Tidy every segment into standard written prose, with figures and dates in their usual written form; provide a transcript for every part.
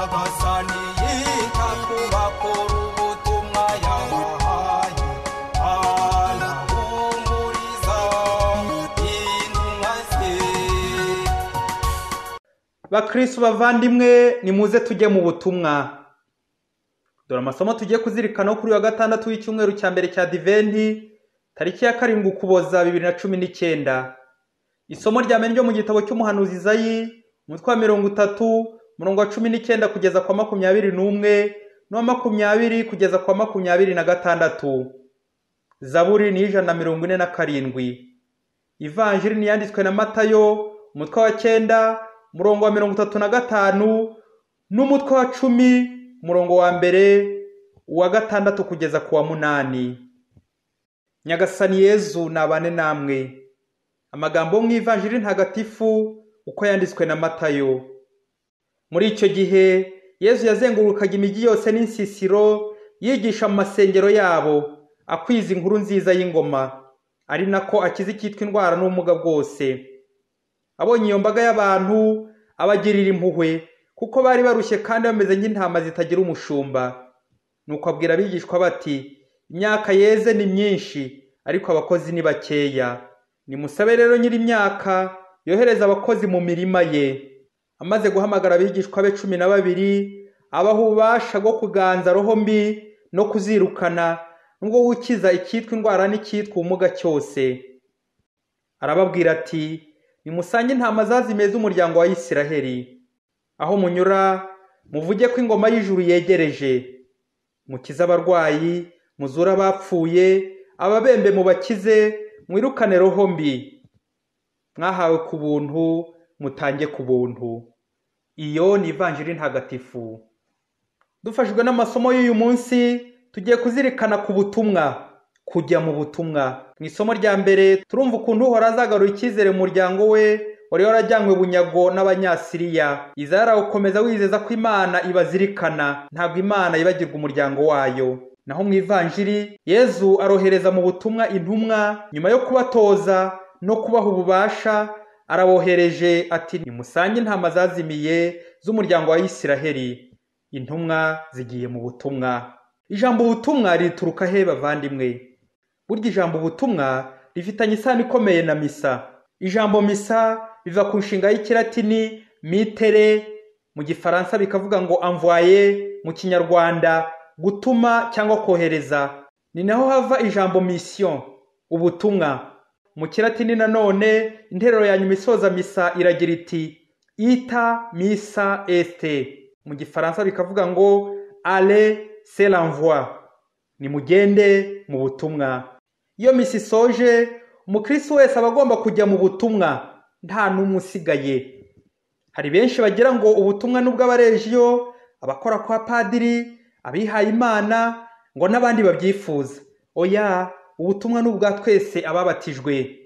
Nyagasani yita ku bakora ubutumwa yabahaye, anahumuriza intumwa ze. Bakristo bavandimwe, nimuze tujye mu butumwa. Dore amasomo tugiye kuzirikana kuri uyu wa gatandatu w'icyumweru cya mbere cya Adiventi, tariki ya 7 Ukuboza 2019. Isomo rya mbere ryo mu gitabo cy'umuhanuzi Izayi, umutwe wa 30, umurongo wa 19 kugeza kwa 21, n'uwa 20 kugeza kwa 26. Zaburi ni 147. Ivanjiri ni yanditswe na Matayo, umutwe wa 9, umurongo wa 35, n'umutwe wa 10, umurongo wa 1, uwa 6 kugeza ku wa 8. Nyagasani Yezu nabane namwe. Amagambo mu Ivanjiri ntagatifu uko yanditswe na Matayo. Muri icyo gihe Yezu yazengurukaga imijyi yose n'insisiro, yigisha mu masengero yabo, akwiza inkuru nziza y'ingoma, ari nako akiza icyitwa indwara n'ubumuga bwose. Abonye iyo mbaga y'abantu abagirira impuhwe, kuko bari barushye kandi bameze nk'intama zitagira umushumba. Nuko abwira abigishwa bati: imyaka yeze ni myinshi, ariko abakozi ni bakeya. Nimusabe rero nyiri imyaka yohereza abakozi mu mirima ye. Amaze guhamagara abigishwa be 12, abaha ububasha bwo kuganza roho mbi no kuzirukana, n'ubwo gukiza icyitwa indwara n'icyitwa ubumuga cyose. Arababwira ati: nimusange intama zazimiye z'umuryango wa Isiraheli. Aho munyura muvuge ko ingoma y'ijuru yegereje. Mukize abarwayi, muzure abapfuye, ababembe mubakize, mwirukane roho mbi. Mwahawe ku buntu, mutange ku buntu. Iyo ni Ivanjiri ntagatifu. Dufashijwe n'amasomo y'uyu munsi, tugiye kuzirikana ku butumwa, kujya mu butumwa. Mu isomo rya mbere turumva ukuntu Uhoraho azagarura icyizere mu muryango we wari warajyanywe bunyago n'Abanyasiriya. Izayi arawukomeza wizeza ko Imana ibazirikana, ntabwo Imana yibagirwa umuryango wayo. Naho mu Ivanjiri, Yezu arohereza mu butumwa intumwa nyuma yo kubatoza no kubaha ububasha. Arabohereje ati: nimusange intama zazimiye z'umuryango wa Isiraheli. Intumwa zigiye mu butumwa. Ijambo ubutumwa rituruka he bavandimwe? Burya ijambo ubutumwa rifitanye isano ikomeye na misa. Ijambo misa biva ku nshinga y'ikilatini mitere, mu gifaransa bikavuga ngo envoyer, mu kinyarwanda gutuma cyangwa kohereza. Ni naho hava ijambo mission, ubutumwa. Mu kilatini nanone interuro ya nyuma isoza misa iragira iti: ita missa est. Mu gifaransa bikavuga ngo aller c'est l'envoi, nimugende mu butumwa. Iyo misa isoje, umukristo wese aba agomba kujya mu butumwa, nta n'umwe usigaye. Hari benshi bagira ngo ubutumwa n'ubw'abarejiyo, abakora kwa padiri, abihaye Imana, ngo n'abandi babyifuza. Oya, ubutumwa n'ubwa twese ababatijwe.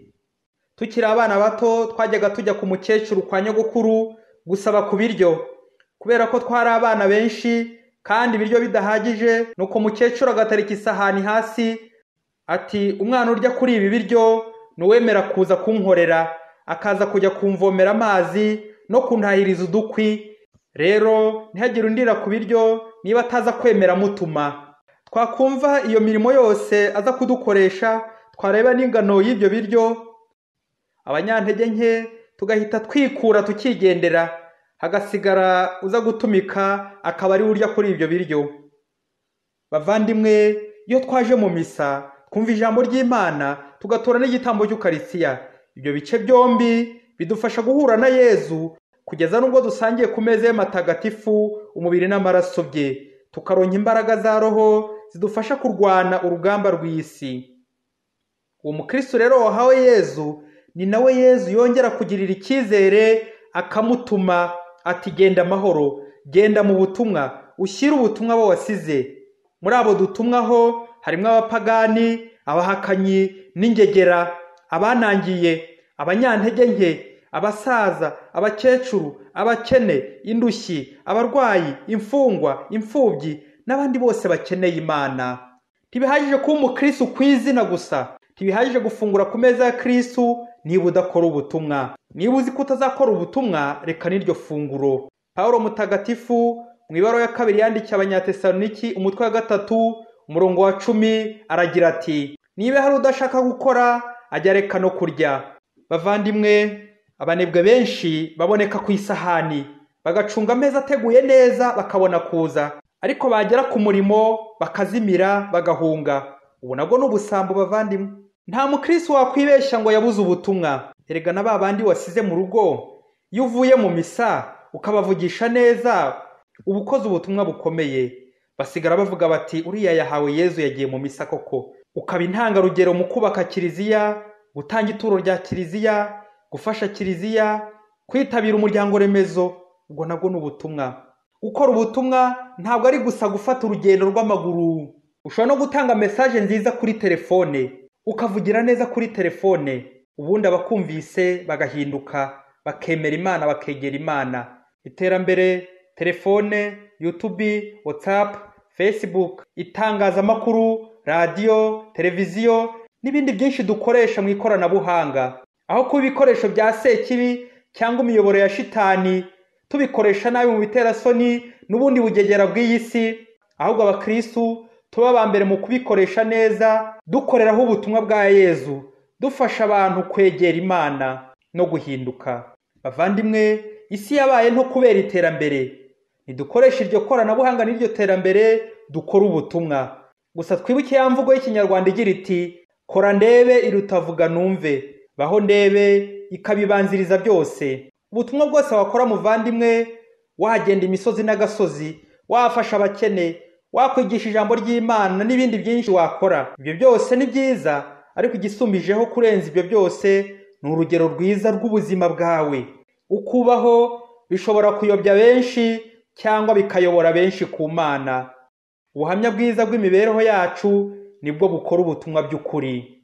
Tukiri abana bato twajyaga tujya ku mukecuru kwa nyogokuru gusaba ku biryo, kubera ko twari abana benshi kandi ibiryo bidahagije. Nuko mukecuru agatarika isahani hasi ati: umwana urya kuri ibi biryo nuwemera kuza kunkorera, akaza kujya kumvomera amazi no kuntahiriza udukwi. Rero ntihagire undira ku biryo niba ataza kwemera mutuma. Twakumva iyo mirimo yose aza kudukoresha, twareba n'ingano y'ibyo biryo, abanyantege nke tugahita twikura tukigendera, hagasigara uza gutumika akaba ari urya kuri ibyo biryo. Bavandimwe, iyo twaje mu misa twumva ijambo ry'Imana, tugatura n'igitambo cy'Ukaristiya. Ibyo bice byombi bidufasha guhura na Yezu kugeza n'ubwo dusangiye ku meza y'amatagatifu umubiri n'amaraso bye, tukaronka imbaraga za roho zidufasha kurwana urugamba rw'isi. Uwo mukristo rero wahawe Yezu ni nawe Yezu yongera kugirira icyizere, akamutuma ati: genda amahoro, genda mu butumwa, ushyire ubutumwa bo wasize. Muri abo dutumwaho harimo abapagani, abahakanyi n'ingegera, abanangiye, abanyantege nke, abasaza, abakecuru, abakene, indushyi, abarwayi, imfungwa, imfubyi n'abandi bose bakeneye Imana. Ntibihagije kuba umukristo ku izina gusa, ntibihagije gufungura ku meza ya Kristo niba udakora ubutumwa. Niba uzi ko utazakora ubutumwa, reka n'iryo funguro. Pawulo mutagatifu mu ibaruwa ya kabiri yandikiye Abanyatesaloniki umutwe wa 3 umurongo wa 10 aragira ati: niba hari udashaka gukora ajya areka no kurya. Bavandimwe, abanebwe benshi baboneka ku isahani, bagacunga ameza ateguye neza bakabona kuza, ariko bagera ku murimo bakazimira bagahunga. Ubu nabwo ni ubusambo bavandimwe. Nta mukristo wakwibeshya ngo yabuze ubutumwa. Erega na babandi wasize mu rugo, iyo uvuye mu misa ukabavugisha neza, uba ukoze ubutumwa bukomeye. Basigara bavuga bati uriya yahawe Yezu yagiye mu misa koko. Ukaba intangarugero mu kubaka kiliziya, gutanga ituro rya kiliziya, gufasha kiliziya, kwitabira umuryango remezo. Ubwo nabwo ni ubutumwa. Gukora ubutumwa ntabwo ari gusa gufata urugendo rw'amaguru. Ushobora no gutanga message nziza kuri telefone, ukavugira neza kuri telefone, ubundi abakumvise bagahinduka, bakemera Imana, bakegera Imana. Iterambere, telefone, YouTube, WhatsApp, Facebook, itangazamakuru, radiyo, televiziyo n'ibindi byinshi dukoresha mu ikoranabuhanga, aho kuba ibikoresho bya sekibi cyangwa imiyoboro ya shitani tubikoresha nabi mu biterasoni n'ubundi bugegera bw'iyi si, ahubwo abakristu tuba aba mbere mu kubikoresha neza, dukoreraho ubutumwa bwa Yezu, dufasha abantu kwegera Imana no guhinduka. Bavandimwe, isi yabaye nto kubera iterambere. Nidukoresha iryo koranabuhanga n'iryo terambere dukora ubutumwa. Gusa twibuke ya mvugo y'Ikinyarwanda igira iti: kora ndebe iruta vuga numve, baho ndebe ikabibanziriza byose. Ubutumwa bwose wakora muvandimwe, wagenda imisozi n'agasozi, wafasha abakene, wakwigisha ijambo ry'Imana n'ibindi byinshi wakora, ibyo byose ni byiza, ariko igisumbijeho kurenza ibyo byose ni urugero rwiza rw'ubuzima bwawe. Ukubaho bishobora kuyobya benshi cyangwa bikayobora benshi ku Mana. Ubuhamya bwiza bw'imibereho yacu nibwo bukora ubutumwa by'ukuri.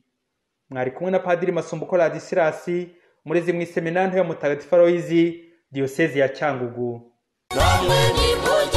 Mwari kumwe na Padiri Masumbuko Ladisirasi, umurezi mu iseminari ya Mutagatifu Aloyizi, Diyosezi ya Cyangugu. Namwe nimujye